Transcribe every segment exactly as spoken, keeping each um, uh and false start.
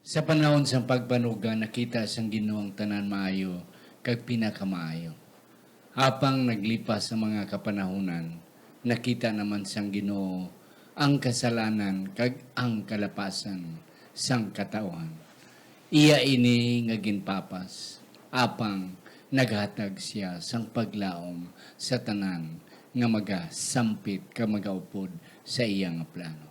Sa panahon sang pagbanog-an, nakita sang Ginoo ang tanan maayo kag pinakamaayo. Apang naglipas ang mga kapanahunan, nakita naman sang Ginoo ang kasalanan kag ang kalapasan sang katawhan. Iya ini nga ginpapas, apang naghatag sia sang paglaom sa tanan nga magasampit kag magaupod sa iya nga plano.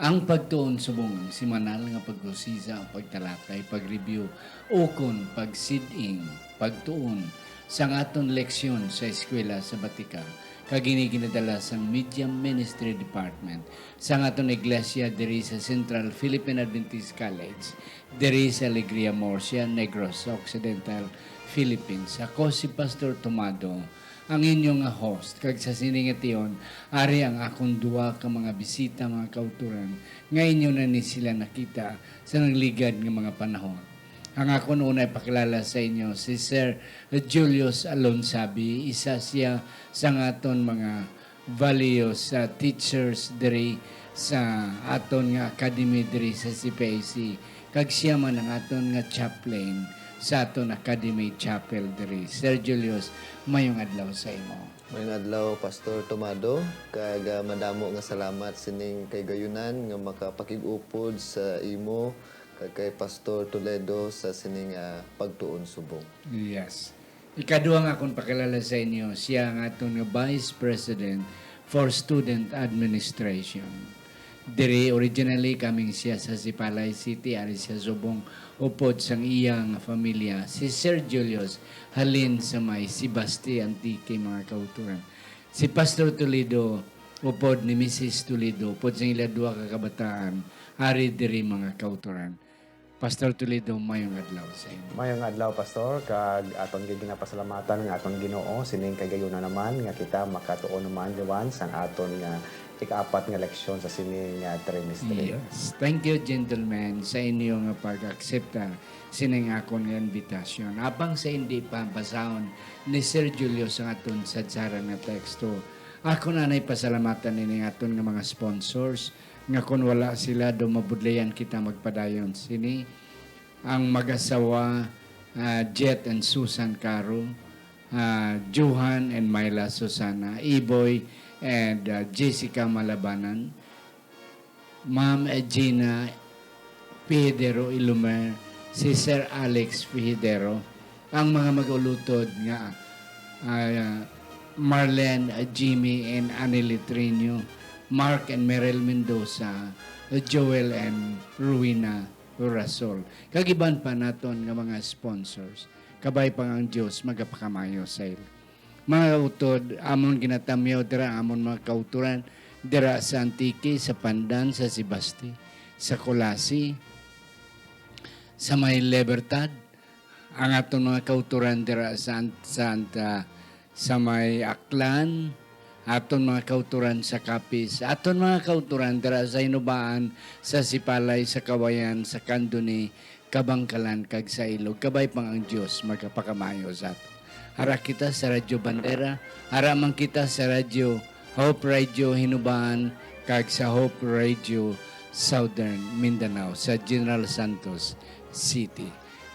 Ang pagtuon subong ang semanal nga pagkusisa, pagtalakay, pag-review, ukon pagsid-ing, pagtuon sang aton leksyon sa eskwela sabatika, kag ini ginadala sang Media Ministry Department sang aton iglesia diri sa Central Philippine Adventist College, diri sa Alegria, Murcia, Negros Occidental, Philippines. Ako si Pastor Tomado, ang inyo nga host, kag sa sini nga tion, ari ang akon duha ka mga bisita, mga kautoran, nga inyo na ni sila nakita sa nagligad nga mga panahon. Ang akon unay pakilala sa inyo, si Sir Julius Alonsabi, isa siya sa aton mga values sa teachers diri sa aton nga academy diri sa C P I C, kag siya man ang aton nga chaplain sa aton academy chapel diri. Sir Julius, mayong adlaw sa imo. Mayong adlaw, Pastor Tomado, kag, ah, madamo nga salamat sining kahigayonan nga makapakig-upod sa imo kag kay Pastor Toledo sa sining, ah, pagtuon subong. Yes. Ikadua nga akon pakilala sa inyo, siya ang aton nga Vice President for Student Administration. Diri, originally, coming siya sa Sipalay City, ari siya subong upod sang iya nga familia, si Sir Julius, halin sa may Sebaste, Antique, mga kautoran. Si Pastor Toledo, upod ni Missus Toledo, upod sang ila duha ka kabataan, ari diri, mga kautoran. Pastor Toledo, mayong adlaw sa inyo. Mayong adlaw, Pastor, kag aton gid ginapasalamatan nga aton Ginoo sining kagayunan naman nga kita makatuon naman liwan sang aton nga ikaapat nga leksyon sa sining, ah, trimestre. Yes. Thank you, gentlemen, sa inyo nga pag-aksepta sining akon nga invitasyon. Apang sa hindi pa basahon ni Sir Julio sa aton sadsaran nga teksto, ako na nay pasalamatan ining aton nga mga sponsors, nga kon wala sila, daw mabudlayan kita magpadayon. Sini ang mag-asawa, ah, Jet and Susan Caro, ah, Johan and Myla Susana, Iboy and, ah, Jessica Malabanan, Ma'am Gina Fijidero Ilumer, si Sir Alex Fijidero, ang mga mag-ulutod nga, ah, Marlene, Jimmy, and Annie Litreño, Mark and Meryl Mendoza, Joel and Rowena Rasol, kag iban pa naton nga mga sponsors. Kabay pa nga ang Dios magapakamayo sa ila. Mga utod, amon ginatamyaw dira, amon mga kautoran dira sa Antique, sa Pandan, sa Sebaste, sa Culasi, sa may Libertad, ang aton mga kautoran dira sa Ant-, sa Anta, sa may Aklan, aton mga kautoran sa Capiz, aton mga kautoran dira sa Hinubaan, sa Sipalay, sa Cauayan, sa Candoni, Kabangkalan, kag sa Ilog. Kabay pa nga ang Dios magapakamayo sa aton. Ara kita sa Radyo Bandera, ara man kita sa Radyo Hope Radio Hinubaan, kag sa Hope Radio Southern Mindanao, sa General Santos City.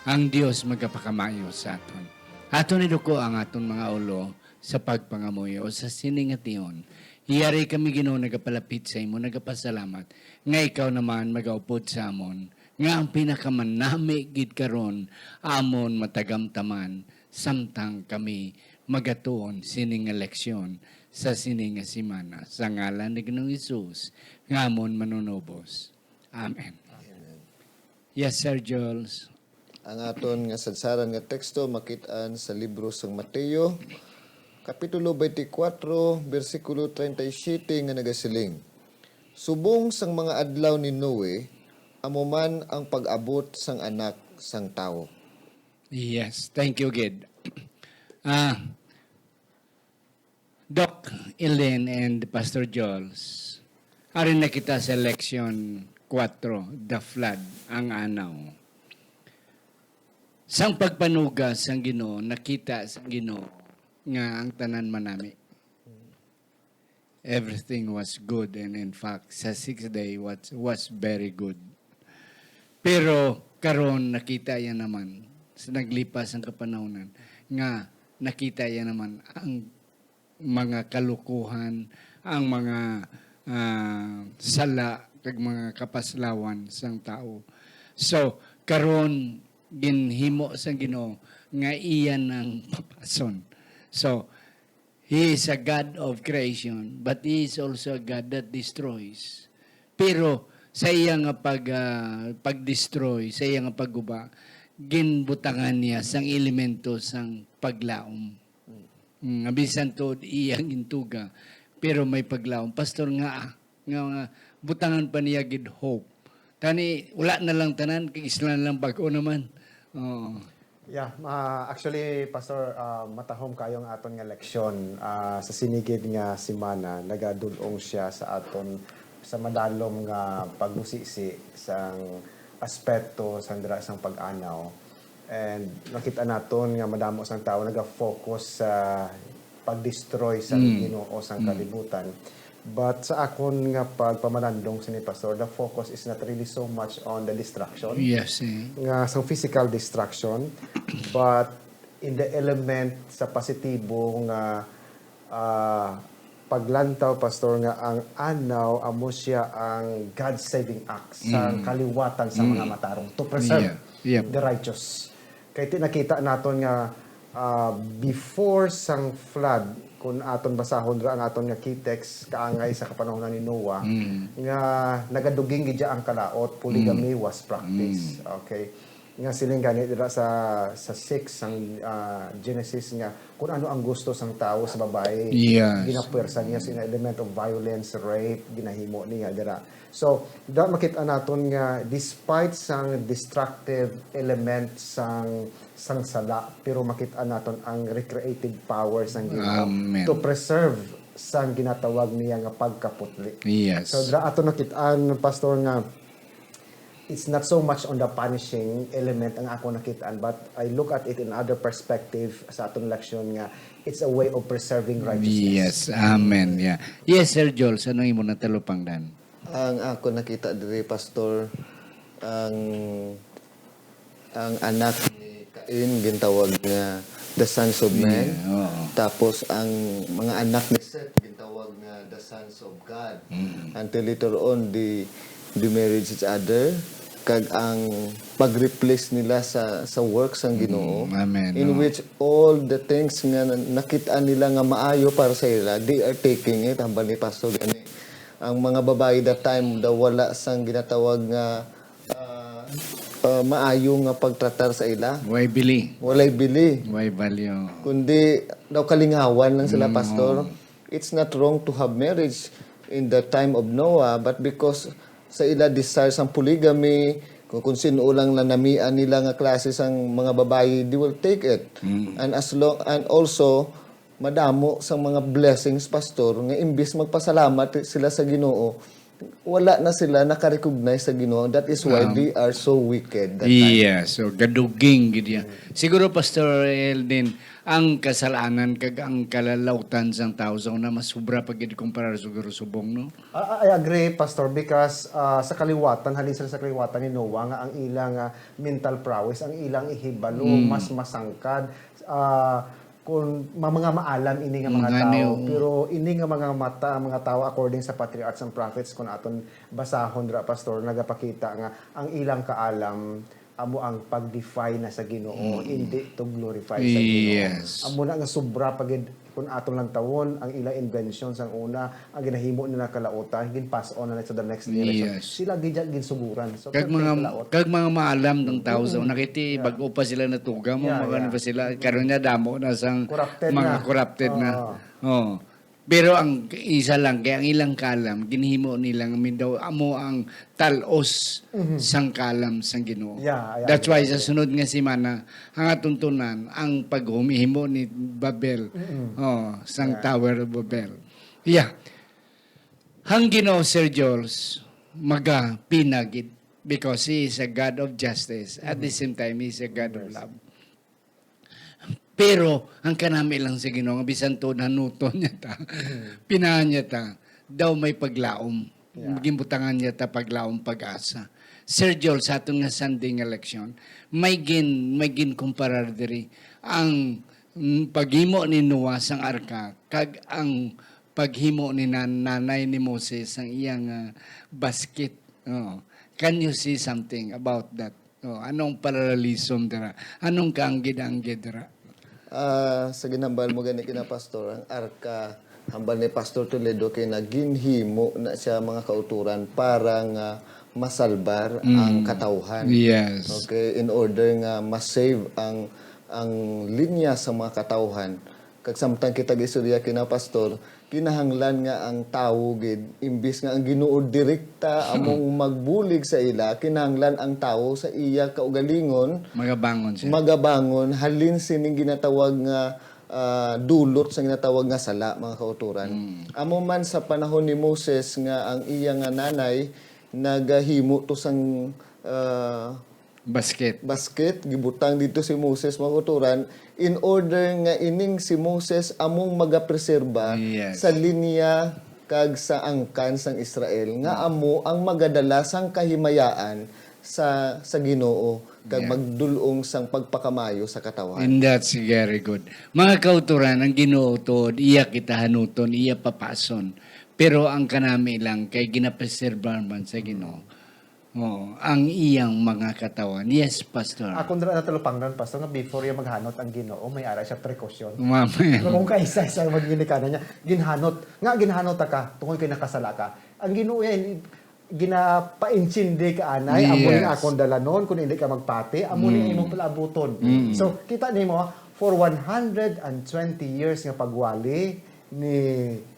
Ang Dios magapakamayo sa aton. Aton iduko ang aton mga ulo sa pagpangamuyo sa sini nga tion. Yari kami, Ginoo, nagapalapit sa imo, nagapasalamat nga ikaw naman magaupod sa amon, nga ang pinakamanami gid karon amon matagamtaman, samtang kami magatuon sini nga leksyon sa sini nga semana. Sa ngalan ni Ginoong Hesus nga amon Manunubos. Amen. Amen. Yes, Sir Jules. Ang aton nga sadsaran nga teksto makit-an sa libro sang Mateo, Kapitulo twenty-four, bersikulo treinta y siete, nga nagasiling, Subong sang mga adlaw ni Noe, amo man ang pag-abot sang Anak sang Tawo. Yes, thank you, gid. Ah, Doc Elaine and Pastor Jules, ari na kita sa leksyon kuwatro, the flood, ang anaw. Sang pagpanuga sang Ginoo, nakita sang Ginoo nga ang tanan manami. Everything was good, and in fact, sa sixth day was, was very good. Pero karon nakita ya naman, sa naglipas ang kapanahonan, nga nakita ya naman ang mga kalukuhan, ang mga, ah, sala, kag mga kapaslawan sang tawo. So, karon ginhimo sang Ginoo nga iya nang papason. So, He is a God of creation, but He is also a God that destroys. Pero sa iya nga pag, ah, pag-destroy, sa iya nga pagguba, ginbutangan niya sang elemento sang paglaom. Mm, nga bisan tuod iya gintuga, pero may paglaom. Pastor, nga, nga, nga butangan pa niya gid hope. Tani, wala na lang tanan, kay isla na lang bag-o naman. Oo. Yeah, ah, actually, Pastor, ah, matahom kayo ang aton nga leksyon. Ah, sa sini gid nga semana, nagadul-ong siya sa aton sa madalom nga pagmusisi sang aspeto sang dira sang pag-anaw. And nakita naton nga madamo sang tawo naga-focus sa pag-destroy sang Mm. Ginoo sang Mm. kalibutan. But sa akon nga pagpamalandong sini, Pastor, the focus is not really so much on the destruction Yes, eh. nga sang physical destruction, but in the element sa positibo nga, ah, paglantaw, Pastor, nga ang anaw amo siya ang God saving act sa Mm. kaliwatan sa mga Mm. matarong to preserve Yeah. Yep. the righteous. Kay ti nakita naton nga, ah, before sang flood, kung aton basahon ra ang aton nga key text, kaangay sa kapanahonan ni Noah, Mm. nga nagaduging gid ang kalaot, polygamy Mm. was practiced. Mm. Okay. Nga siling gani dira sa, sa six sang, ah, Genesis nga kung ano ang gusto sang tawo sa babayi, Yes. ginapuwersa niya sa element of violence, rape, ginahimo niya dira. So, da makita naton nga despite sang destructive element sang, sang sala, pero makita naton ang recreative power sang Ginoo Amen. to preserve sang ginatawag niya nga pagkaputli. Yes. So, dira ato nakit-an, Pastor, nga it's not so much on the punishing element ang ako nakit-an, but I look at it in other perspective sa aton leksyon nga it's a way of preserving righteousness. Yes, amen. Yeah. Yes, Sir Joel, sa nang imo natalupangdan? Ang ako nakita diri, Pastor, ang, ang anak ni Cain gintawag nga the sons of men. Yeah, oo. Tapos ang mga anak ni Seth gintawag nga the sons of God. Mm. Until later on, they, they married each other. Kag ang pag-replace nila sa, sa work sang Ginoo, Mm, amen, in oo. which all the things nga na-, nakit-an nila nga maayo para sa ila, they are taking it. Hambal ni Pastor gani, ang mga babayi that time daw wala sang ginatawag nga, ah, ah, maayo nga pagtratar sa ila. Way bili. Walay bili. Way value. Kundi daw kalingawan lang sila, Mm, Pastor. oo. It's not wrong to have marriage in the time of Noah, but because sa ila desire sang polygamy, kung, kung sino lang nanamian nila nga klase sang mga babayi, they will take it. Mm. And as long, and also, madamo sang mga blessings, Pastor, nga imbis magpasalamat sila sa Ginoo, wala na sila naka-recognize sa Ginoo. That is why Um, they are so wicked that time. Yeah, so gaduging gid ya. Siguro, Pastor Eldin, ang kasalanan kag ang kalalautan sang tawo sa una mas sobra pa gid kumparar sa guro subong, no? Ah, I agree, Pastor, because, ah, sa kaliwatan, halin sila sa kaliwatan ni Noah nga ang ila nga mental prowess, ang ilang ihibalo, Mm. mas masangkad, ah, kung ma-, mga maalam ini nga Mm, mga gani, tawo. oo. Pero ini nga mga mata, mga tawo, according sa patriarchs and prophets, kung aton basahon ra, Pastor, nagapakita nga ang ilang kaalam amo ang pag-defy na sa Ginoo, Mm. hindi to glorify sa Ginoo. Yes. Amo na nga sobra pa gid kung aton lantawon ang ilang invention sang una, ang ginahimo nila kalautan, gin-pass on na to the next generation. Yes. Sila gid ang ginsuguran. So, Kag perfect mga, kalaot. kag mga maalam ng tao sa Mm. una, kay ti Yeah. bag-o pa sila natuga mo, Yeah, mga ano yeah. pa sila, karon niya damo na sang Corrupted mga na. corrupted na. Oo. Oh. Pero ang isa lang, kay ang ilang kalam, ginhimo nila nga daw amo ang tal-os Mhm. sang kalam sang Ginoo. Yeah, I That's agree, why I sa agree. sunod nga semana, ang aton tunan, ang paghumihimo ni Babel, Mm-mm. oh, sang Yeah. Tower of Babel. Yeah. Ang Ginoo, Sir Jules, magapinagid because He is a God of justice. At the Mm-hmm. same time, He is a God of Yes. love. Pero ang kanami lang sa Ginoo, nga bisan tuod hanuton niya ta, Mm-hmm. pinahan niya ta, daw may paglaom. Yeah. Ginbutangan niya ta paglaom, pag-asa. Sir Joel, sa aton nga Sunday nga leksyon, may gin-, may ginkumparar diri ang, mm, paghimo ni Noah sang arka kag ang paghimo ni nan-, nanay ni Moses sang iyang, ah, basket. Oh. Can you say something about that? Oh, anong paralelism dira? Anong kaanggid-anggid dira? Ah, sa ginhambal mo gani kina Pastor, ang arka, hambal ni Pastor Toledo kay naginhimo na siya, mga kauturan, para nga masalbar ang Mm. katawhan. Yes. Okay, in order nga ma-save ang, ang linya sa mga katawhan. Kag samtang kita gistorya kina Pastor, kinahanglan nga ang tawo gid, imbis nga ang Ginoo direkta among magbulig sa ila, kinahanglan ang tawo sa iya kaugalingon Magabangon siya. magabangon halin sining ginatawag nga, ah, dulot sa ginatawag nga sala, mga kauturan. Mm. Amo man sa panahon ni Moses nga ang iya nga nanay nagahimo to sang, ah, Basket. basket, gibutang dito si Moses, mga kauturan, in order nga ining si Moses among magapreserba Yes. sa linya kag sa angkan sang Israel, nga Mm. amo ang magadala sang kahimayaan sa, sa Ginoo, kag Yeah. magdul-ong sang pagpakamayo sa katawhan. And that's very good. Mga kauturan, ang Ginoo tuod, iya kita hanuton, iya papason. Pero ang kanami lang, kay ginapreserbar man sa Ginoo. Oo, ang iyang mga katawhan. Yes, Pastor. Ako na natalupangnan, Pastor, nga before niya maghanot ang Ginoo, may ara siya prekosyon. Mama. Pero kung kaisa-isa ang magginikanan niya, ginhanot. Nga ginhanot ta ka, tungod kay nakasala ka. Ang Ginoo yan, ginapaintindi ka anay, amo ning Yes. akong dalanon, kung hindi ka magpati, amo ning Mm. imong palaabuton. Mm. So, kita nimo, for one hundred and twenty years nga pagwali ni,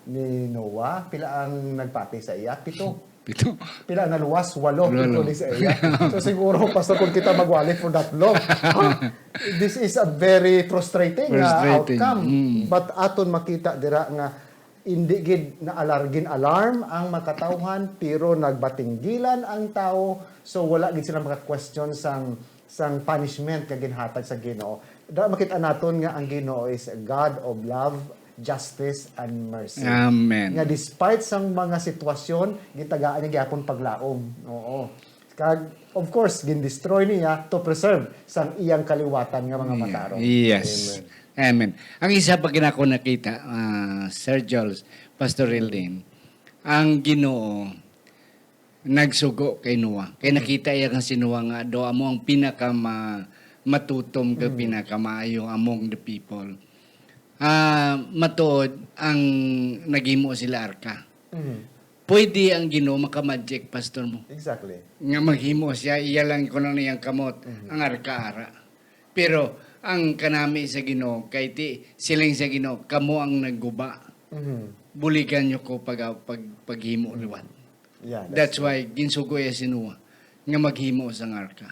ni Noah, pila ang nagpati sa iya? Pito. Pito. Pila ang naluwas? Walo, Walo. including sa iya. So, siguro, Pastor, kung kita magwali for that long, ha? This is a very frustrating, uh, Frustrating. outcome. Mm. But aton makita dira nga hindi gid naalar-, gin-alarm ang makatawhan, pero nagbatinggilan ang tawo. So, wala gid sila maka-question sang, sang punishment nga ginhatag sa Ginoo. Da, makita naton nga ang Ginoo is a God of love, justice, and mercy. Amen. Nga despite sang mga sitwasyon, gitagaan niya gyapon paglaom. Oo. Kag, of course, gindestroy niya to preserve sang iyang kaliwatan nga mga Yeah. matarong. Yes. Amen. Amen. Ang isa pa ginako nakita, ah, Sir Jules, Pastor Eldin, ang Ginoo nagsugo kay Noah. Kay Mm. nakita iya nga si Noah nga daw amo ang pinaka ma-, matutom kag Mm. pinakamaayo among the people. Ah, matuod ang naghimo sila arka. Mm. Pwede ang Ginoo makamagic, Pastor mo. Exactly. Nga maghimo siya, iya lang kuno niyang kamot, Mhm. ang arka ara. Pero ang kanami sa Ginoo, kay ti, siling sa Ginoo, "Kamo ang nagguba. Mhm. Buligan niyo ko pag, pag, paghimo liwat." Yeah, that's That's true. why ginsugo iya si Noah nga maghimo sang arka.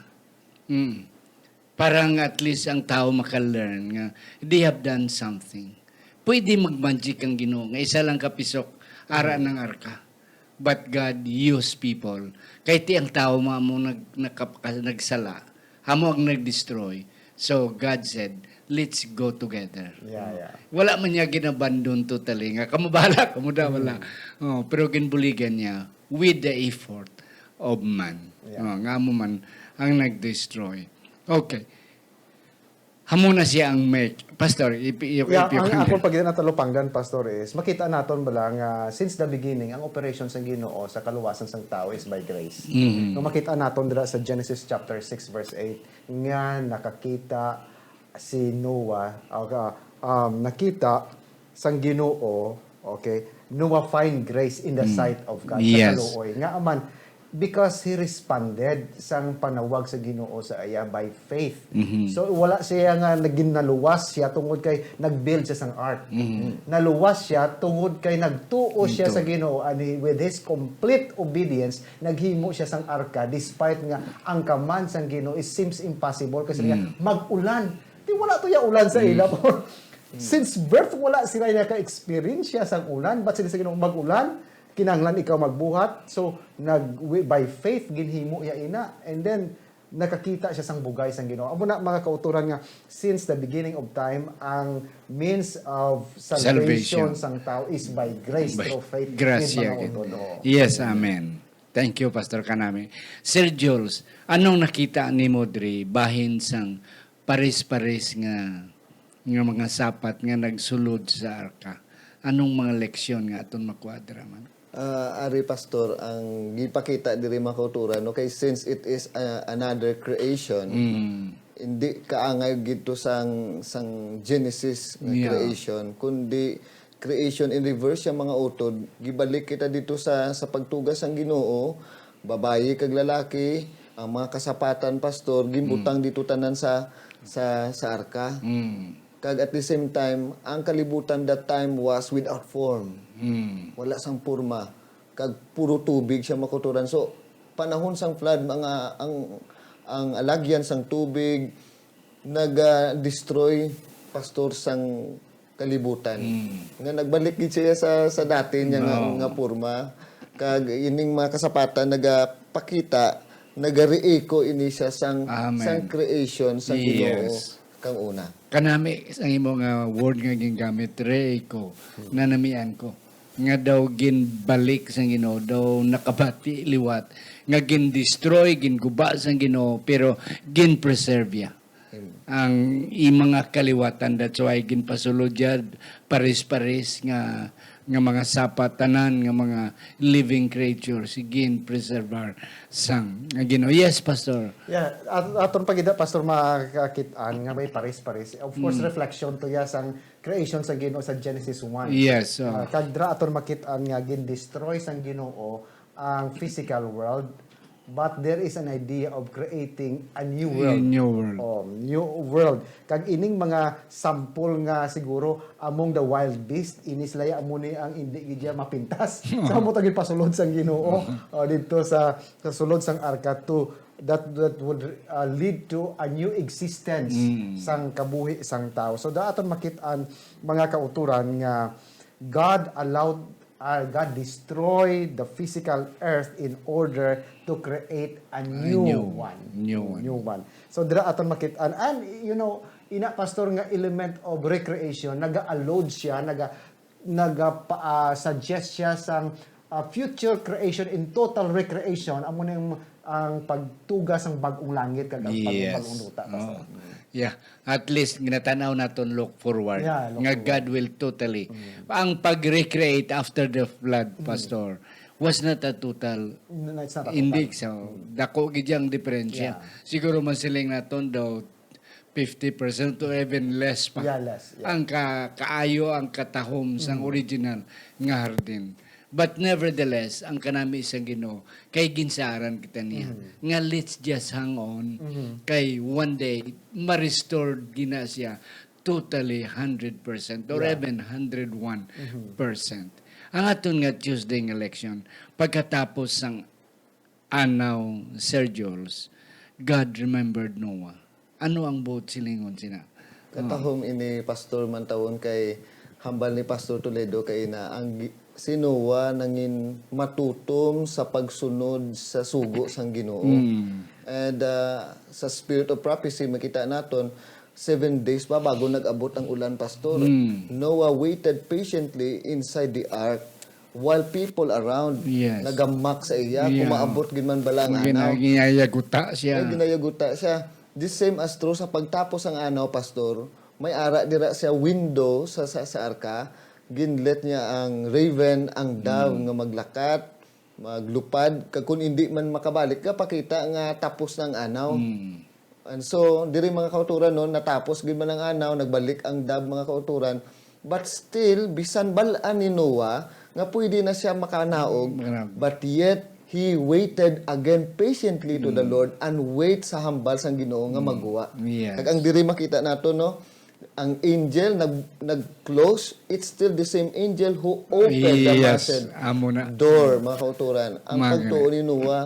Mm. Para nga at least ang tao maka-learn nga they have done something. Pwede mag-magic ang Ginoo nga isa lang ka pisok, ara Mm. ng arka. But God used people. Kay ti ang tao mamo nag-, nakapaka-, nagsala, amo ang nag-destroy. So God said, "Let's go together." Yeah, yeah. Wala man niya ginabandon totally nga, "Kamo bahala, kamo da, wala." Mm. Oh, pero ginbuligan niya with the effort of man. Yeah. Oh, nga amo man ang nag-destroy. Okay. Amo na siya ang make. Pastor, if, if, Yeah, if you ang can akong pagkita na talupangdan, Pastor, is makita naton bala nga since the beginning, ang operasyon sang Ginoo sa kaluwasan sang tao is by grace. Mhm. Nga makita naton dira sa Genesis chapter six, verse eight, nga nakakita si Noah, o ka-, um, nakita sang Ginoo, okay, Noah find grace in the Mm. sight of God, sa Yes. kaluoy. Nga man, Because he responded sang panawag sa Ginoo sa iya by faith. Mhm. So wala siya nga naging naluwas siya tungod kay nag-build siya sang ark. Mhm. Naluwas siya tungod kay nagtuo siya Nagtuo. sa Ginoo, and he, with his complete obedience, naghimo siya sang arka despite nga ang command sang Ginoo, it seems impossible kasi nga Mm. mag-ulan. Di wala to ya ulan sa Mm. ila. Since birth, wala sila naka-experience siya sang ulan. But sila sa Ginoo, mag-ulan, kinahanglan ikaw magbuhat. So, nag, wi-, by faith, ginhimo ya ina. And then, nakakita siya sang bugay sang Ginoo. Amo na, mga kauturan, nga since the beginning of time, ang means of salvation, Salvation. Sang tao is by grace, By through faith, grasya with mga gid. utod. Oo. Yes, amen. Thank you, Pastor Kanami. Sir Jules, anong nakita nimo diri bahin sang pares-pares nga, nga mga sapat nga nagsulod sa arka? Anong mga leksyon nga aton makuha dira man? Ah, ari, Pastor, ang gipakita diri, mga kauturan, no, kay since it is, ah, another creation, Mm. hindi kaangay gid to sang, sang Genesis nga Yeah. creation, kundi creation in reverse siya, mga utod. Gibalik kita dito sa, sa pagtuga sang Ginoo, babayi kag lalaki, ang mga kasapatan, Pastor, ginbutang dito tanan sa, sa, sa arka. Mm. Kag at the same time, ang kalibutan that time was without form. Mm. Wala sang porma. Kag puro tubig siya, mga kauturan. So, panahon sang flood, mga, ang, ang alagyan sang tubig, nag-destroy, Pastor, sang kalibutan. Mm. Nga nagbalik gid siya sa, sa dati niya nga, No. nga porma. Kag ining mga kasapatan nagapakita, nagari-echo ini siya sang, Amen. sang creation, sang Ginoo, Yes. kang una. Kanami, ang imo nga word nga gingamit, re-echo, nanamian ko. Nga daw ginbalik sang Ginoo, daw nakabati liwat, nga gin-destroy, ginguba sang Ginoo, pero gin-preserve ya. Amen. Ang iyang mga kaliwatan, that's why ginpasulod ya pares-pares nga, nga mga sapat, tanan nga mga living creatures, gin-preserve sang nga Ginoo. Yes, Pastor. Yeah, at, aton pa gid, Pastor, makakit-an nga may pares-pares. Of course, Mm. reflection to ya sang creation sa Ginoo sa Genesis one. Yes, oh. Ah, kag dira aton makit-an nga gin-destroy sang Ginoo ang physical world, but there is an idea of creating a new A world. new world. Oh, new world. Kag ining mga sampol nga siguro among the wild beast, ini sila ya, amo ni ang indi gid ya mapintas. So, amo to ginpasulod sang Ginoo, oh, dito sa, sa sulod sang arka to that, that would, uh, lead to a new existence Mm. sang kabuhi sang tao. So, dira aton makit-an, mga kauturan, nga God allowed, uh, God destroyed the physical earth in order to create a new, new, one. new one. New one. So, dira aton makit-an. And, you know, ina, Pastor, nga element of recreation, naga-allowed siya, naga, naga, ah, suggest siya sang, ah, future creation in total recreation. Amo na yung ang pagtuga sang bag-ong langit kag ang pag-, Yes. bag-ong duta, Pastor. Oh. Yeah. At least, ginatanaw naton look forward Yeah, look nga forward. God will totally. Ang pag-recreate after the flood, Pastor, was not a total. No, it's not a Hindi. total. So, dako gid ang diferensya. Yeah. Siguro masiling naton daw fifty percent to even less pa. Yeah, less, yeah. Ang ka, kaayo ang katahom sang original nga hardin. But nevertheless, ang kanami sang Ginoo, kay ginsaaran kita niya, nga let's just hang on, kay one day, ma-restored gina siya totally hundred percent or Yeah. even hundred one percent. Ang aton nga Tuesday nga leksyon, pagkatapos sang anaw, Sir Jules, God remembered Noah. Ano ang buot silingon sina? Katahom ini, Pastor, mantawon kay hambal ni Pastor Toledo kay na ang gi-, si Noah nangin matutom sa pagsunod sa sugo sang Ginoo. Mm. And, ah, sa spirit of prophecy, makita naton, seven days pa bago nag-abot ang ulan, Pastor. Mm. Noah waited patiently inside the ark while people around Yes. nagamak sa iya, Yeah. kumaabot gid man bala ang Gina-, anaw. ginayaguta siya. Ay, ginayaguta siya. The same as true sa pagtapos ang anaw, Pastor, may ara dira siya window sa, sa, sa arka, ginlet niya ang raven, ang dove nga maglakat, maglupad, kag kun hindi man makabalik, gapakita nga tapos na ang anaw. Mm. And so, diri mga kauturan, no, natapos gid man ang anaw, nagbalik ang dove mga kauturan, but still, bisan bal-an ni Noah nga pwede na siya makanaog, Makanaog. but yet, he waited again patiently to the Lord and wait sa hambal sang Ginoo nga magwa. Yes. Kag ang diri makita nato, no, ang angel nag nag-close, it's still the same angel who opened the Yes, massive amo na. Door, mga kauturan. Ang Mga pagtuo ni Noah,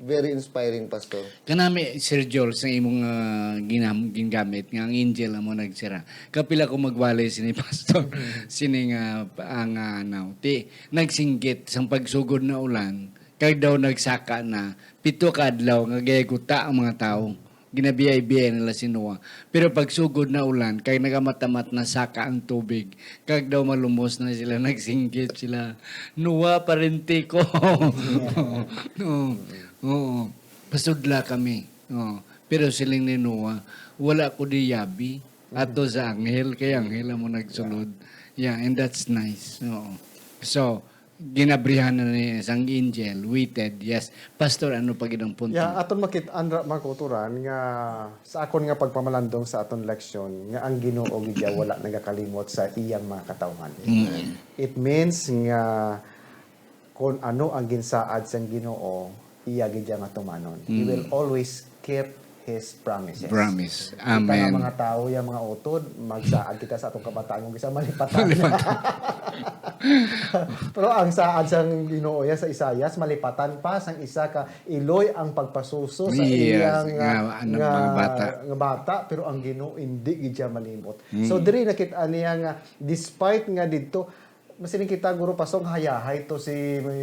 very inspiring, Pastor. Kanami, Sir Joel, sa imong ah, ginam- gingamit nga ang angel amo nagsira. Kapila ko magwali sini, Pastor, sini nga ang ah, ano, ti nagsinggit sang pagsugod na ulan, kag daw nagsaka na pito ka adlaw nga gayaguta ang mga tawo. Ginabiay-biay nila si Noah. Pero pagsugod na ulan, kay nagamamat na saka ang tubig, kag daw malumos na sila, nagsinggit sila, "Noah, parente ko." Oo. Oo. Pasudla kami. Oo. Pero siling ni Noah, "Wala ko di yabi ato sa anghel, kay anghel amo nagsulod." Yeah, and that's nice. Oo. So, ginabrihan na ni sang angel, waited. Yes. Pastor, ano pa gid ang punto? Ya, aton makit-an ra, mga kauturan, nga sa akon nga pagpamalandong sa aton leksyon, nga ang Ginoo gid ya wala nagakalimot sa iyang mga katawhan. It means nga kung ano ang ginsaad sang Ginoo, iya gid ya nga tumanon. He will always keep his promises. Promise. Kita nga Amen. mga tawo, ya mga utod, magsaad kita sa atong kabataan kung isa malipatan. Pero ang saad sang Ginoo ya sa Isaias, malipatan pa sang isa ka iloy ang pagpasuso sa Yes, iyang nga, ano, mga bata. nga bata, pero ang Ginoo hindi gid siya malimot. So diri nakita niya nga despite nga dito, masiling kita, guro, pastor, hayahay to si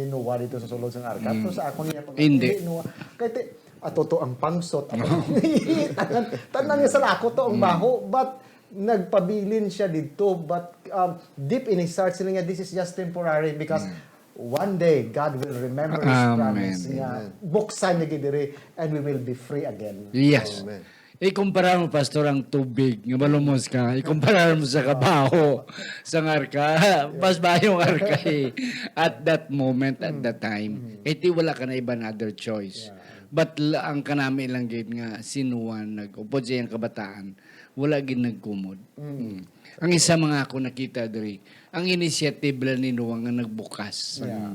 Noah dito sa sulod sang arka. Pero sa akon niya pag Hindi. Noah, kay ti, ato to ang pangsot, ato ang tanan, tanan nga sa lako to ang baho, but nagpabilin siya dito, but um, deep in his heart, sila nga, this is just temporary because one day God will remember His Amen. promise nga buksan niya gid diri and we will be free again. Yes. Amen. Ikumpara mo, Pastor, ang tubig nga malumos ka. Ikumpara mo sa kabaho, sa arka. Mas maayong arka eh. At that moment, at that time. Kay ti wala ka na iban other choice. But la- ang kanami lang gid nga si Noah nag-upod sa iyang kabataan, wala gid nagkumod. Mm. Ang isa mga ako nakita diri, ang initiative lang ni Noah nga nagbukas sang, Yeah.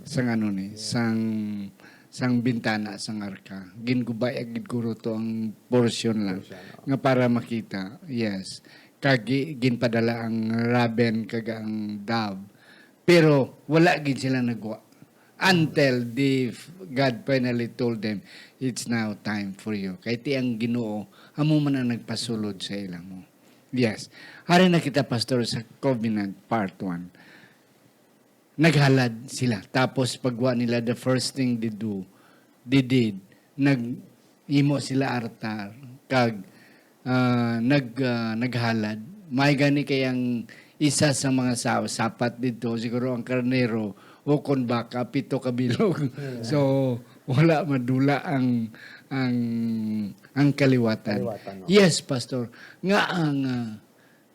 sang ano ni, sang sang bintana sang arka. Gingubay gid guro to ang portion lang Portion, oh. nga para makita. Yes. Kag gi- ginpadala ang raven kag ang dove. Pero wala gid sila nagwa until the f- God finally told them, "It's now time for you." Kay ti ang Ginoo amo man ang nagpasulod sa ila mo. Yes. Hari na kita, Pastor, sa covenant part one. Naghalad sila. Tapos pagwa nila, the first thing they do, they did, nag-imo sila altar, kag ah, nag ah, naghalad. May gani kay ang isa sa mga sa- sapat dito, siguro ang karnero o kon baka, pito ka bilog. So, wala madula ang ang ang kaliwatan. Kaliwatan, no? Yes, Pastor. Nga ang ah,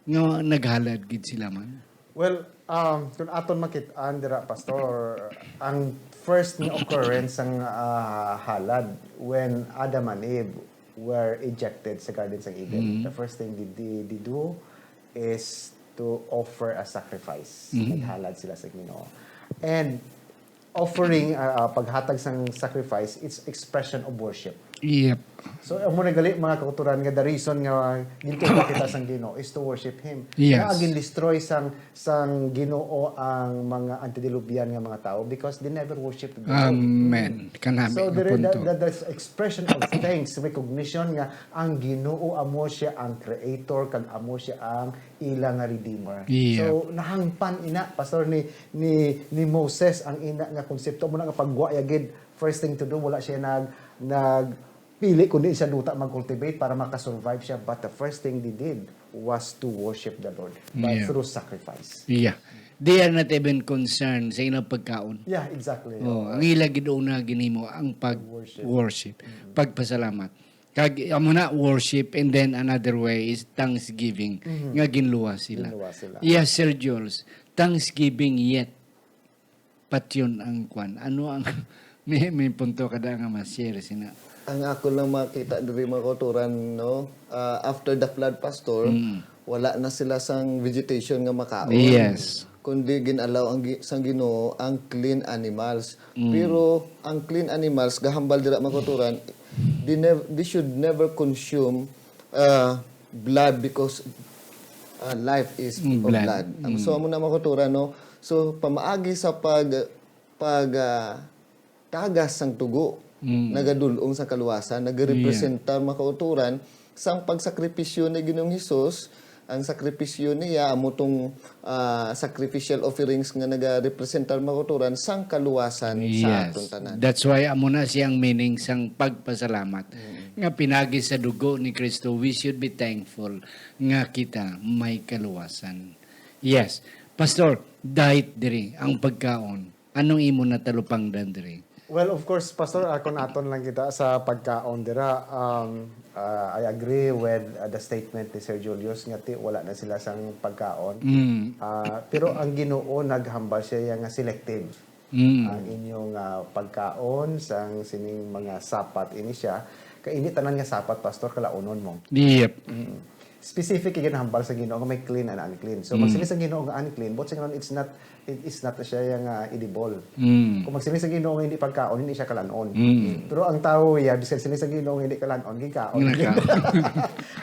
nga naghalad gid sila man. Well, um, kung aton makit-an dira, Pastor, ang first nga occurrence sang ah, halad when Adam and Eve were ejected sa Garden sang Eden. The first thing they, they, they do is to offer a sacrifice. Naghalad sila sa Ginoo. And offering, ah, ah, paghatag sang sacrifice, it's expression of worship. Yep. So, amo na gali, mga kauturan, nga the reason nga ginkuha kita sang Ginoo is to worship Him. Yes. Nga ginlistroy sang sang Ginoo ang mga antediluvian nga mga tawo because they never worship God. Amen. Kanami So, nga there, that, punto. that, that's expression of thanks, recognition nga ang Ginoo amo siya ang creator kag amo siya ang ila nga redeemer. Yeah. So, nahangpan ina, Pastor, ni ni ni Moses ang ina nga konsepto mo na nga pagwa ya gid. First thing to do, wala siya nag nag pili kundi siya duta mag-cultivate para makasurvive siya. But the first thing they did was to worship the Lord by Yeah. through sacrifice. Yeah. They are not even concerned sa ilang pagkaon. Yeah, exactly. Oh, ang ila gid una ginhimo ang pag-worship, Worship. pagpasalamat. Kag amo na worship, and then another way is thanksgiving nga ginluwas sila. Ginluwas sila. Yes, Sir Jules. Thanksgiving yet patyon ang kwan. Ano ang may, may punto ka da nga ma-share sina? Ang ako lang makita diri, mga kauturan, no? Ah, after the flood, Pastor, wala na sila sang vegetation nga makaon. Yes. Kundi gin-allow ang gi-, sang Ginoo ang clean animals. Mm. Pero ang clean animals, gahambal dira, mga kauturan, they nev-, they should never consume, uh, blood because, uh, life is Mm, of blood. blood. Ang Mm. so, amo na, mga kauturan, no? So, pamaagi sa pag, pag, ah, tagas sang dugo, Mm. nagadul-ong sa kaluwasan, nagarepresentar, mga kauturan, sang pagsakripisyo ni Ginoong Hesus. Ang sakripisyo niya, amo tong, ah, sacrificial offerings nga nagarepresentar, mga kauturan, sang kaluwasan sa Yes. aton tanan. That's why amo na siyang meaning sang pagpasalamat. Mm. Nga pinagi sa dugo ni Kristo, we should be thankful nga kita may kaluwasan. Yes. Pastor, diet diri ang pagkaon. Anong imo natalupangdan diri? Well, of course, Pastor, ah, kung aton lang kita sa pagkaon dira, um, ah, I agree with, ah, the statement ni Sir Julius nga ti wala na sila sang pagkaon. Mm. Ah, pero ang Ginoo naghambal siya nga selective Mm. ang inyong, ah, pagkaon sang sining mga sapat ini siya. Kay hindi tanan nga sapat, Pastor, kalaunon mo. Yep. Mm. Specific yung ginhambal sa Ginoo nga may clean and unclean. So, Mm. magsiling sa Ginoo nga unclean, but sa Ginoo, it's not, it is not siya yung, ah, edible. Mm. Kung magsiling sa Ginoo nga hindi pagkaon, hindi siya kalanon. Mm. Pero ang tao, ya, bisan siling sa Ginoo nga hindi kalanon, gikaon. Nakaon.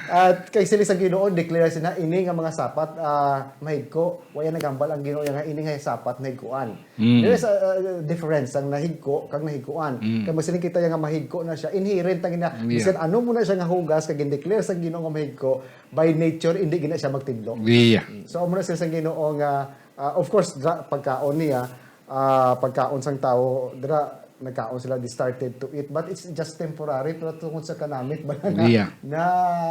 At kay siling sa Ginoo, declare siya na ini nga mga sapat, ah, mahigko. Wala naghambal ang Ginoo nga ini nga sapat, mahigkuan. Mm. There is a, a difference ang nahigko kag nahigkuan. Mm. Kay magsiling kita nga mahigko na siya, inherent ang ina. Yeah. Bisan ano mo na siya nga hugas, kag gindeclare sang Ginoo nga mahigko, by nature, hindi gina siya magtidlo. Yeah. Mm. So, amo na siya sa Ginoo nga, ah, of course, dra-, pagkaon niya, ah, pagkaon sang tawo, dira, nagkaon sila, they started to eat, but it's just temporary, pero tungod sa kanamit, ba na, Yeah. na,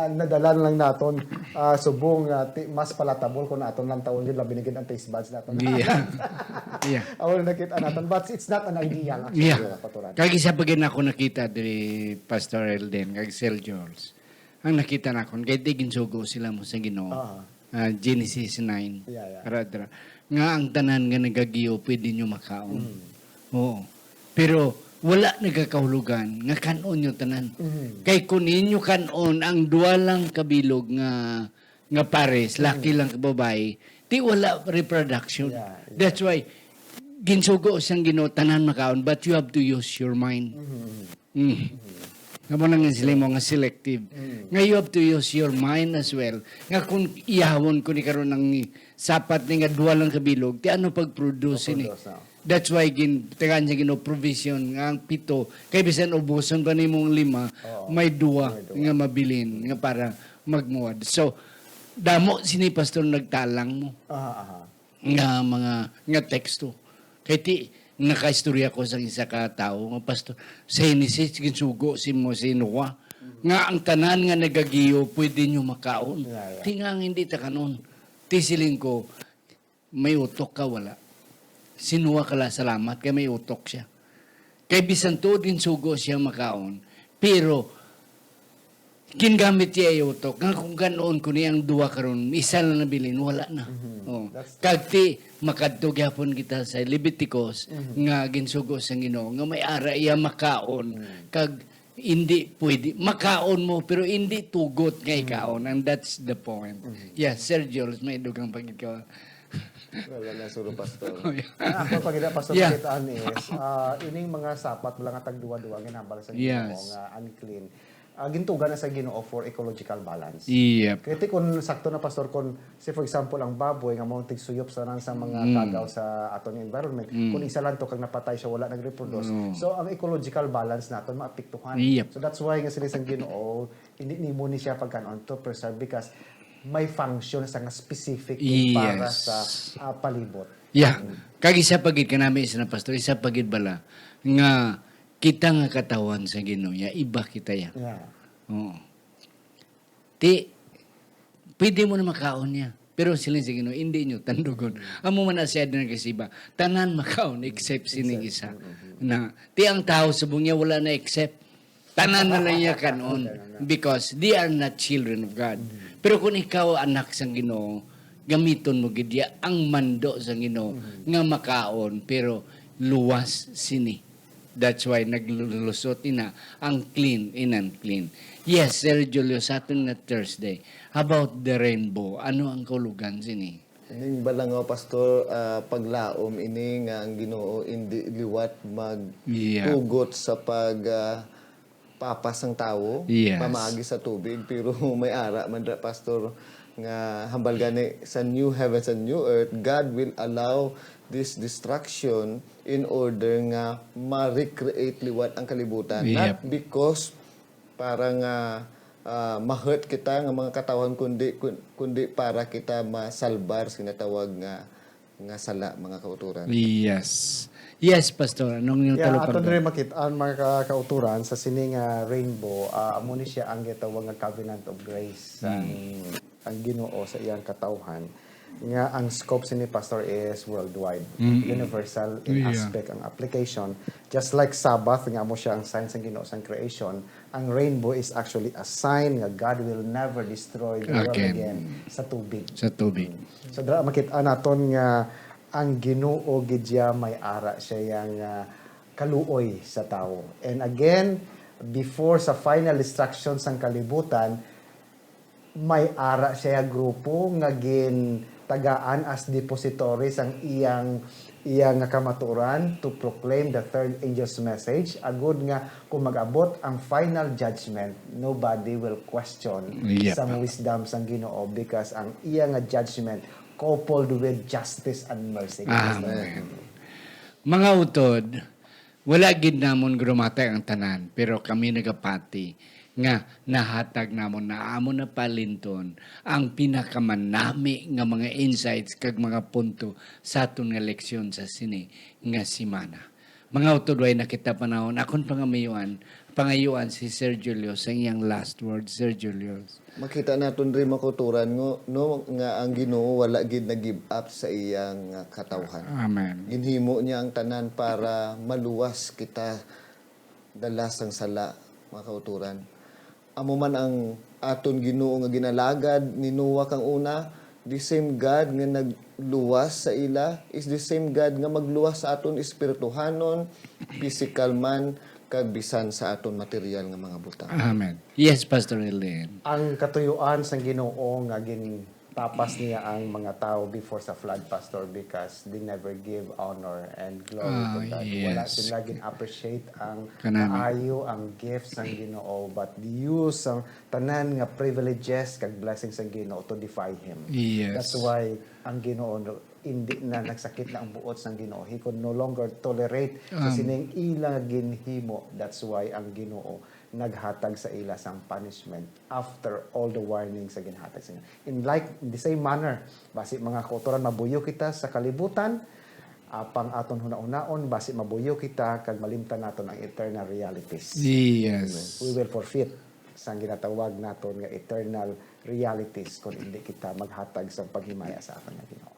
nadala lang naton, ah, subong, ah, ti-, mas palatable kung naton lang tawon yun, labi na gid ang taste buds naton. Yeah. Yeah. Awal nakita naton, but it's not an ideal, actually, Yeah. mga paturan. Kag isa pa gid ako nakita diri, Pastor Elden, kag Sir Jules. Ang nakita nakon, kay di ginsugo sila mo sa Ginoo. Ah. Ah, Genesis nine. Yeah, yeah. Ara, ara. Nga ang tanan nga nagagiyo, pwede nyo makaon. Mm. Oo. Pero wala nagakahulugan nga kan-on nyo tanan. Mm. Kay kung inyo kan-on ang duha lang kabilog nga, nga pares, Mm. laki lang ka babayi, di wala reproduction. Yeah, yeah. That's why, ginsugo sang Ginoo, tanan makaon, but you have to use your mind. Mm. Mm. Nga mo nang sila mo nga selective. Mm. Nga you have to use your mind as well. Nga kung iyahon ko ni karon ang sapat ni nga duha lang kabilog, ti ano pag-produce ini? Pag-produce, oh. That's why gin-, tagaan siya Ginoo provision nga ang pito, kay bisan ubuson pa nimo ang lima, Oo. may duha May duha. nga mabilin nga para magmuwad. So, damo sini, Pastor, nagtalang mo. Aha, aha. Nga mga, nga teksto. Kay ti, nakaistorya ko sa isa ka tawo nga, "Pastor, sa Genesis, ginsugo si mo, si Noah, nga ang tanan nga nagagiyo, pwede nyo makaon." Yeah, yeah. Ti nga ang hindi ta kanon. Ti siling ko, may utok ka, wala. Si Noah kala salamat kay may utok siya. Kay bisan tuod ginsugo siya makaon, pero gingamit niya ang utok nga kung kan-on ko ni ang duha karon, isa lang nabilin, wala na. Mhm. Oh. That's true. Kag ti, makadto gyapon kita sa Leviticus Mhm. nga ginsugo sa Ginoo nga may ara iya makaon Mhm. kag hindi pwede makaon mo pero hindi tugot nga Mhm. ikaon, and that's the point. Mhm. Yes, Sir Jules, may dugang pag ikaw. Wala na, suro, Pastor. Oh, yeah. Ah, ako, pag ina, Pastor, Yeah. nakitaan is, ah, ining mga sapat, wala nga tagduwa-duwa, ginhambal sa Ginoo Yes. nga unclean. Ah, gintuga na sa Ginoo for ecological balance. Yep. Kaya ti, kung sakto na, Pastor, kung, say, for example, ang baboy nga mo tigsuyop sa tanan sa mga Mm. kagaw sa aton environment, Mm. kung isa lang to kag napatay siya, wala nag-reproduce. Mm. So, ang ecological balance naton maapektuhan. Yep. So, that's why nga sila sang Ginoo, hindi nimo ni siya pagkanon to preserve because may function sa nga specific Yes. para sa, ah, palibot. Yeah. Mm. Kag isa pa gid kanami, isa na, Pastor, isa pa gid bala nga kita nga katawan sa Ginoo, ya, iba kita, ya. Yeah. Oo. Ti, pwede mo na makaon niya. Pero siling sa Ginoo, "Hindi nyo tandugon." Amo man na siya din nagkasiba. Tanan makaon except sining Except, isa. mm, mm. Na, ti ang tao subong niya wala na except. Tanan na lang niya kanon. Tanan na. Because they are not children of God. Mm. Pero kung ikaw anak sang Ginoo, gamiton mo gid ya ang mando sang Ginoo Mm. nga makaon, pero luwas sini. That's why naglulusot ina ang clean and unclean. Yes, Sir Julio, sa aton nga Thursday, about the rainbow, ano ang kaulugan sini? Ning balangaw, Pastor, ah, paglaom ini nga ang Ginoo indi liwat Yeah. magtugot sa pag, ah, papas sang tawo, Yes. pamaagi sa tubig, pero may ara man ra, Pastor, nga hambal gani sa new heavens and new earth, God will allow this destruction in order nga ma-recreate liwat ang kalibutan. Not Yep. because para nga, ah, ma-hurt kita nga mga katawhan, kundi kun- kundi para kita masalbar sa ginatawag nga nga sala, mga kauturan. Yes. Yes, Pastor. Anong yung Yeah, talupag aton doon? rin makit-an, mga ka- kauturan, sa sini nga rainbow, ah, amo ni siya ang gitawag nga covenant of grace ang ang Ginoo sa iyang katawhan, nga ang scope sini, Pastor, is worldwide, Mm-mm. universal in Yeah. aspect ang application. Just like Sabbath, nga amo siya ang sign sang Ginoo sang creation, ang rainbow is actually a sign nga God will never destroy the world Again. Again sa tubig. Sa tubig. So dira makita naton nga ang Ginoo gid siya may ara siya yang ah, kaluoy sa tawo. And again, before sa final destruction sang kalibutan, may ara siya grupo nga gintagaan as depository sang iyang iyang nga kamatuoran to proclaim the third angel's message, agud nga kung mag-abot ang final judgment, nobody will question Yep. sang wisdom sang Ginoo, because ang iya nga judgment coupled with justice and mercy. Amen. Mga utod, wala gid namon grumatay ang tanan, pero kami nagapati nga nahatag namon na amo na palinton ang pinakamanami nga mga insights kag mga punto sa aton nga leksyon sa sini nga semana. Mga utod, way na kita panahon, akon pangamayuan, pangayuan si Sir Julius sa iyang last word, Sir Julius. Makita naton rin, mga kauturan, ngo, no, nga ang Ginoo wala gid nag-give up sa iyang ah, katawhan. Amen. Ginhimo niya ang tanan para maluwas kita dala sang sala, mga kauturan. Amo man ang aton Ginoo nga ginalagad ni Noah kang una, the same God nga nagluwas sa ila is the same God nga magluwas sa aton espirituhanon, physical man, kag bisan sa aton material nga mga butang. Amen. Yes, Pastor Elaine. Ang katuyuan sang Ginoo nga gintapas niya ang mga tawo before sa flood, Pastor, because they never give honor and glory to Ah, God. Wala yes. Sila gin-appreciate ang Kanami. Kaayo ang gift sang Ginoo, but they use ang tanan nga privileges kag blessings sang Ginoo to defy Him. Yes. That's why ang Ginoo no, hindi na nagsakit na ang buot sang Ginoo. He could no longer tolerate sa Um, sining ila ginhimo. That's why ang Ginoo naghatag sa ila sang punishment after all the warnings sa ginhatag sa Ginoo. In like, in the same manner, basi mga kauturan, mabuyo kita sa kalibutan, apang aton hunahunaon, basi mabuyo kita kag malimtan naton ang eternal realities. Yes. We will forfeit sang ginatawag naton nga eternal realities kung hindi kita maghatag sang paghimaya sa aton nga Ginoo.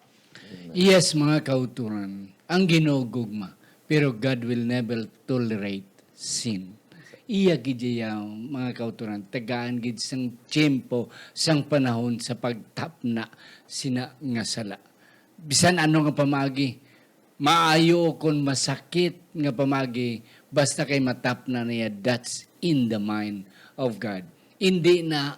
Yes, mga kauturan, ang Ginoo gugma, pero God will never tolerate sin. Iya gid iya, mga kauturan, tagaan gid sang tiyempo, sang panahon sa pagtapna sina nga sala. Bisan ano nga pamagi, maayo o kon masakit nga pamagi, basta kay matapna niya, that's in the mind of God. Hindi na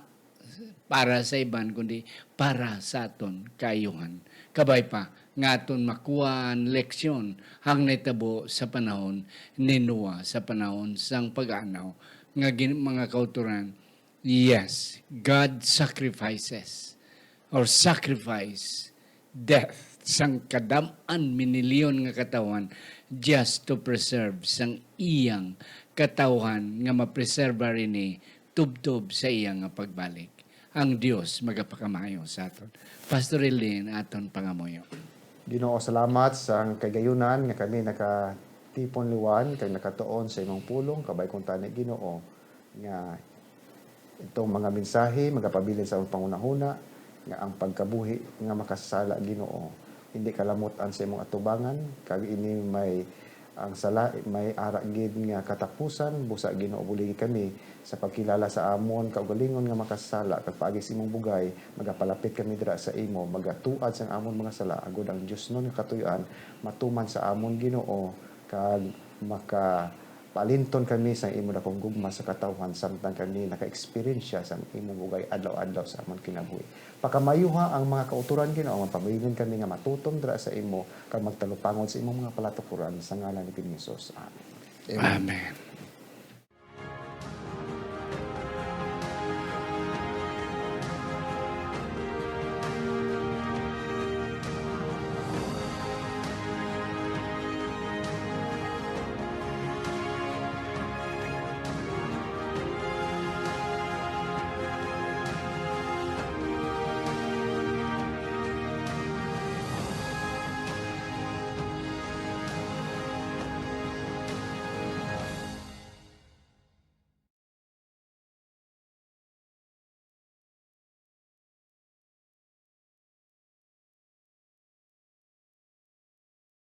para sa iban, kundi para sa aton kaayuhan. Kabay pa, nga aton makuha ang leksyon ang nahitabo sa panahon ni Noah, sa panahon sang pag-anaw, nga gin-, mga kauturan, yes, God sacrifices or sacrifice death sang kadam-an minilyon nga katawhan just to preserve sang iyang katawhan nga mapreserbar ini tubtob sa iya nga pagbalik. Ang Dios magapakamayo sa aton. Pastor Elin, aton pangamuyo. Ginoo, salamat sang kagayunan nga kami nakatipon liwan kag nakatuon sa imong pulong. Kabay kong tani, Ginoo, nga itong mga mensahe magapabilin sa among panghunahuna nga ang pagkabuhi nga makasasala, Ginoo, hindi kalamot-an sa imong atubangan, kag ini may ang sala may ara gid nga katapusan. Busa, Ginoo, buligi kami sa pagkilala sa amon kaugalingon nga makasasala, kag paagi sa imong bugay magapalapit kami dira sa imo, magatuad sang amon mga sala, agod ang diosnon nga katuyoan matuman sa amon, Ginoo, kag maka Alinton kami sa imo dakong gugma sa katawhan, samtang kami naka-eksperyensya sa imong bugay adlaw-adlaw sa amon kinabuhi. Pakamayuha ang mga kautoran, Ginoo, nga pamilyon kami nga matutom dira sa imo kag magtalupangod sa imong mga palatukoran, sa ngalan ni Ginoong Jesus. Amen. Amen.